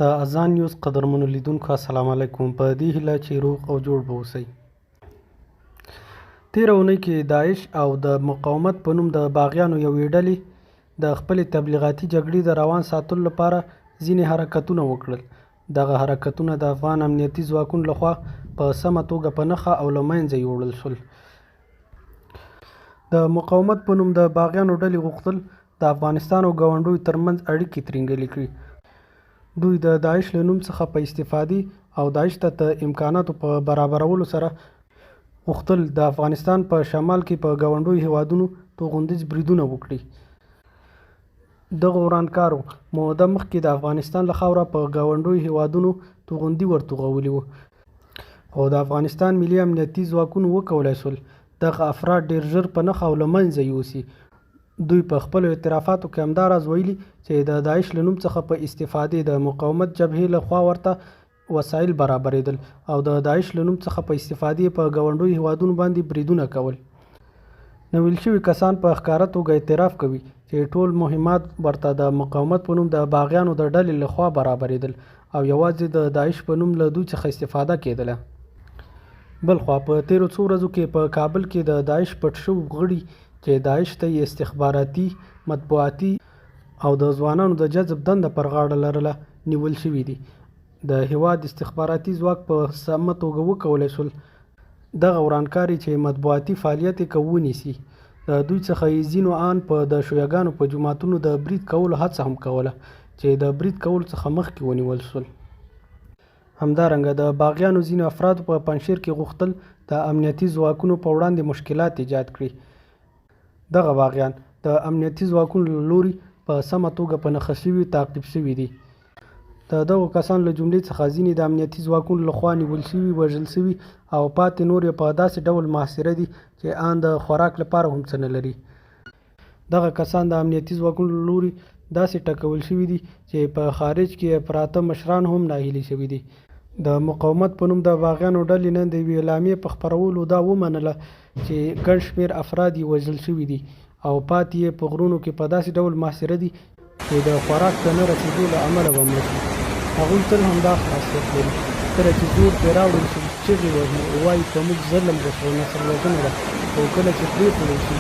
د اذان نیوز قدرمنو لیدونکو السلام علیکم په دې هیله چې روغ او جوړ به اوسئ. تېره اونۍ کې داعش او د مقاومت په نوم د باغیانو یوې ډلې د خپلې تبلیغاتي جګړې د روان ساتلو لپاره ځینې حرکتونه وکړل. دغه حرکتونه د افغان امنیتي ځواکونو لخوا په سمه توګه په نښه او له منځه یوړل شول. د مقاومت په نوم د باغیانو ډلې غوښتل د افغانستان او ګاونډیو ترمنځ اړیکې ترینګلې کړي. دوی د داعش له نوم څخه په استفادې او داعش ته د امکاناتو په برابرولو سره غوښتل د افغانستان په شمال کې په ګاونډیو هېوادونو توغندیز بریدونه وکړي. دغو ورانکارو موده مخکې د افغانستان له خاوره په ګاونډیو هېوادونو توغندي ورتوغولي وو، خو د افغانستان ملي امنیتي ځواکونو وکولای شول دغه افراد ډېر ژر په نښه او له منځه یوسي. دوی په خپلو اعترافاتو کې همداراز ویلي چې د داعش له نوم څخه په استفادې د مقاومت جبهې له خوا ورته وسایل برابرېدل او د داعش له نوم څخه په استفادې یې په ګاونډیو هېوادونو باندې بریدونه کول. نیول شوي کسان په ښکاره توګه اعتراف کوي چې ټول مهمات ورته د مقاومت په نوم د باغیانو د ډلې له خوا برابرېدل او یوازې د داعش په نوم له دوی څخه استفاده کېدله. بلخوا په تېرو څو ورځو کې په کابل کې د داعش پټ شوو غړي چې داعش ته یې استخباراتي، مطبوعاتي او د ځوانانو د جذب دنده پر غاړه لرله، نیول شوي دي. د هېواد استخباراتي ځواک په سمه توګه وکولای شول دغه ورانکاري چې مطبوعاتي فعالیت یې کوو ونیسي. د دوی څخه یې ځینو آن په د شیعه ګانو په جوماتونو د برید کولو هڅه هم کوله چې د برید کولو څخه مخکې ونیول شول. همدارنګه د باغیانو ځینو افرادو په پنجشیر کې غوښتل د امنیتي ځواکونو په وړاندې مشکلات ایجاد کړي. دغه باغیان د امنیتي ځواکونو له لوري په سمه توګه په نښه شوي تعقیب شوي دي. د دغو کسانو له جملې څخه ځینې د امنیتي ځواکونو له خوا نیول شوي، وژل شوي او پاتې نور یې په داسې ډول محاصره دي چې ان د خوراک لپاره هم څه نه لري. دغه کسان د امنیتي ځواکونو له لوري داسې ټکول شوي دي چې په خارج کې یې پراته مشران هم ناهیلي شوي دي. د مقاومت په نوم د باغیانو ډلې نن د یوې اعلامیې په خپرولو دا ومنله چې ګڼ شمېر افراد یې وژل شوي دي او پاتې یې په غرونو کې په داسې ډول محاصره دي چې د خوراک د نه رسېدو له امله به مړه شي. هغوی تل همدا خاصیت لري، کله چې زور پرې راوړل شي، چغې وهي او وايي په موږ ظلم وشو او نسل وژنه ده، خو کله چې پرېښودل شي،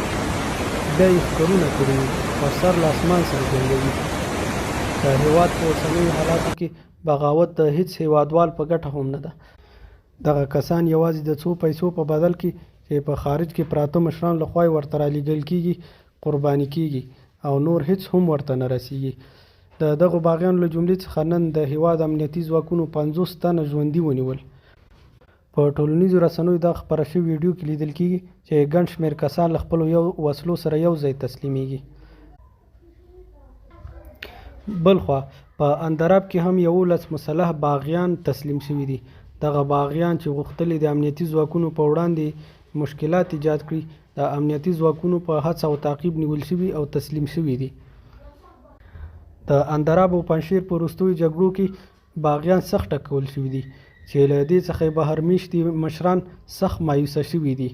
بیا یې ښکرونه کړي وي او سر له اسمان سره جنګوي. د هېواد په اوسنیو حالاتو کې بغاوت د هېڅ هېوادوال په ګټه هم نه ده. دغه کسان یوازې د څو پیسو په بدل کې چې په خارج کې پراته مشرانو له خوا یې ورته رالېږل کېږي، قرباني کېږي او نور هېڅ هم ورته نه رسېږي. د دغو باغیانو له جملې څخه نن د هېواد امنیتي ځواکونو 50 تنه ژوندي ونیول. په ټولنیزو رسنیو دغه خپره شوې ویډیو کې لیدل کېږي چې ګڼ شمېر کسان له خپلو یو وسلو سره یو ځای تسلیمېږي. بلخوا په اندراب کې هم 11 مسلح باغیان تسلیم شوي دي. دغه باغیان چې غوښتل یې د امنیتي ځواکونو په وړاندې مشکلات ایجاد کړي، د امنیتي ځواکونو په هڅه او تعقیب نیول شوي او تسلیم شوي دي. د اندراب او پنجشیر په وروستیو جګړو کې باغیان سخت ټکول شوي دي چې له دې څخه یې بهر میشتي مشران سخت مایوسه شوي دي.